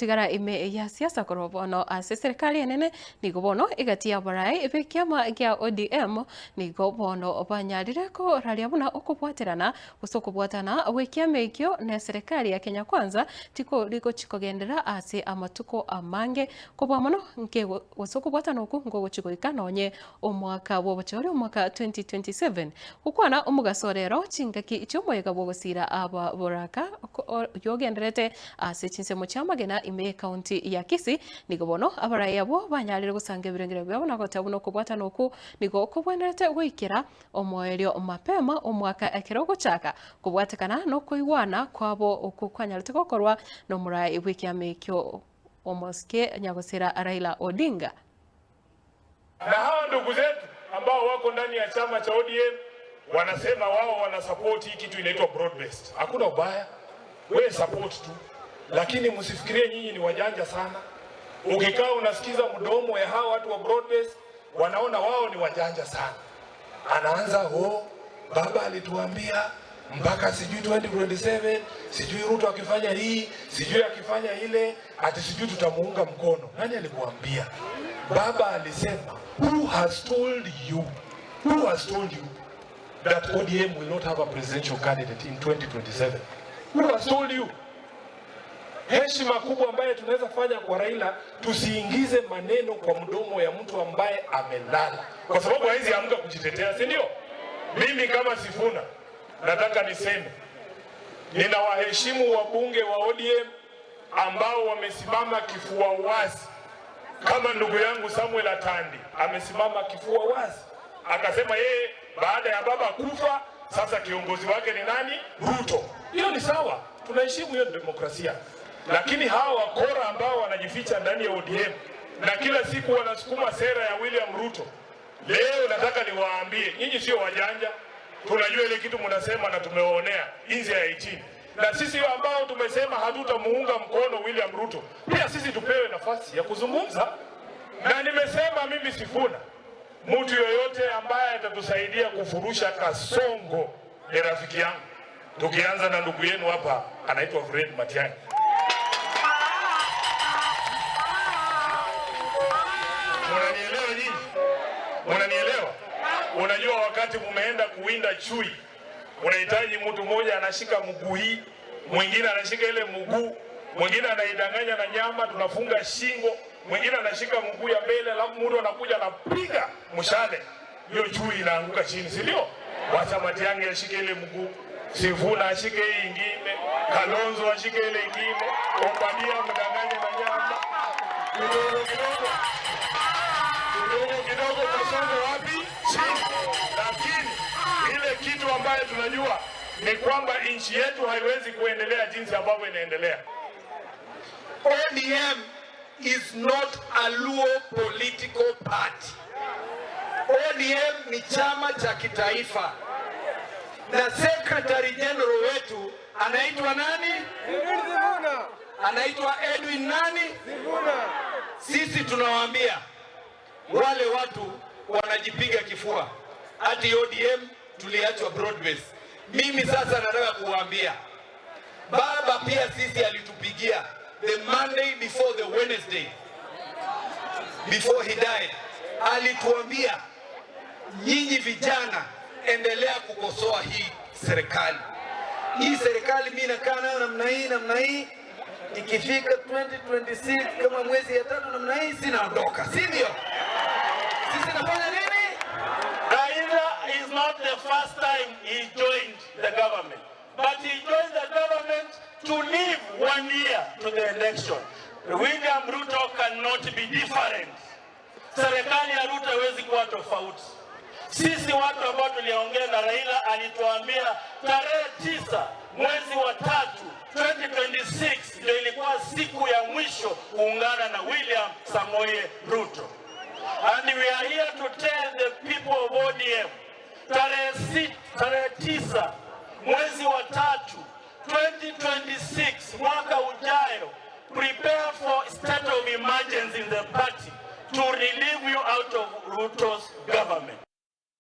Tigara ime ya siasa korwa bono ase serikali enene nigo bono egati ya abarai b'ekiama gia ODM nigo bono banyarire koraria buna okobwaterana gose okobwatana gw'ekiama ekio na eserekari ya Kenya Kwanza tikori gochi kogenderera ase amatuko amange kobua mono nke gose okobwatana oku nkogochi goika nonye omwaka bw'obochori omwaka 2027. Gokwana omogaso rero chingaki chi'omoyega bw'ogosiira ababoraka oyio ogendererete ase chinsemo chi'amagena ime y'ecounty ya Kisii, nigo bono abarai abwo banyarire gosanga ebirengererio biabo na goteba buna okobwatana okwo nigo kobwenerete goikera omoerio mapema omwaka ekero ogochaka kobwatekana nokoigwana kwabo okwo kwanyarete gokorwa nomorai bw'ekiama ekio omosike nyagosira Raila Odinga. Na hawa ndugu zetu ambao wako ndani ya chama cha ODM wanasema wao wanasupport hii kitu inaitwa broad based. Hakuna ubaya, wewe support tu, lakini msifikirie nyinyi ni wajanja sana. Ukikaa unasikiza mdomo ya hawa watu wa broad based, wanaona wao ni wajanja sana. Anaanza oh, baba alituambia mpaka sijui 2027 sijui Ruto akifanya hii sijui akifanya ile, ati sijui tutamuunga mkono. Nani alikuambia? Baba alisema, who has told you? Who has told you that ODM will not have a presidential candidate in 2027? Who has told you? Heshima kubwa ambaye tunaweza fanya kwa Raila, tusiingize maneno kwa mdomo ya mtu ambaye amelala, kwa sababu hawezi amka kujitetea, si ndio? Mimi kama Sifuna nataka niseme ninawaheshimu wabunge wa ODM ambao wamesimama kifua wazi, kama ndugu yangu Samuel Atandi amesimama kifua wazi akasema yeye baada ya baba kufa sasa kiongozi wake ni nani? Ruto. Hiyo ni sawa, tunaheshimu hiyo demokrasia, lakini hawa wakora ambao wanajificha ndani ya ODM na kila siku wanasukuma sera ya William Ruto, leo nataka niwaambie nyinyi sio wajanja, tunajua ile kitu mnasema na tumewaonea nje ya 18 na sisi ambao tumesema hatutamuunga mkono William Ruto, pia sisi tupewe nafasi ya kuzungumza. Na nimesema mimi Sifuna, mtu yoyote ambaye atatusaidia kufurusha Kasongo ni rafiki yangu, tukianza na ndugu yenu hapa anaitwa Fred Matiang'i. Munanielewa nyinyi? Munanielewa? Unajua, wakati mumeenda kuwinda chui, unahitaji mtu mmoja anashika mguu hii, mwingine anashika ile mguu, mwingine anaidanganya na nyama, tunafunga shingo, mwingine anashika mguu ya mbele, alafu mtu anakuja anapiga mshale, hiyo chui inaanguka chini, si ndio? Wacha Matiang'i ashike ile mguu, Sifuna ashike hii ingine, Kalonzo ashike ile ingine, Obadia mdanganye na nyama kidogo kidogo kidogo kidogo, Kasongo wapi? Chini. Lakini ile kitu ambayo tunajua ni kwamba nchi yetu haiwezi kuendelea jinsi ambavyo inaendelea. ODM is not a Luo political party. ODM ni chama cha kitaifa na secretary general wetu anaitwa nani? Anaitwa Edwin nani? Sisi tunawaambia wale watu wanajipiga kifua ati ODM tuliachwa broad base. Mimi sasa nataka kuwaambia baba pia sisi alitupigia the Monday before the Wednesday before he died, alituambia nyinyi vijana, endelea kukosoa hii serikali. Hii serikali mimi nakaa nayo namna hii namna hii, ikifika 2026 kama mwezi ya tatu namna hii sinaondoka, si ndio? Sisi nafanya nini? Raila is not the first time he joined the government, but he joined the government to leave one year to the election. William Ruto cannot be different. Serikali ya Ruto haiwezi kuwa tofauti. Sisi watu ambao tuliongea na Raila alituambia tarehe 9 mwezi wa 3 2026 ndio ilikuwa siku ya mwisho kuungana na William Samoei Ruto. And we are here to tell the people of ODM tarehe 9 mwezi wa 3 2026 mwaka ujayo, prepare for state of emergency in the party to relieve you out of Ruto's government.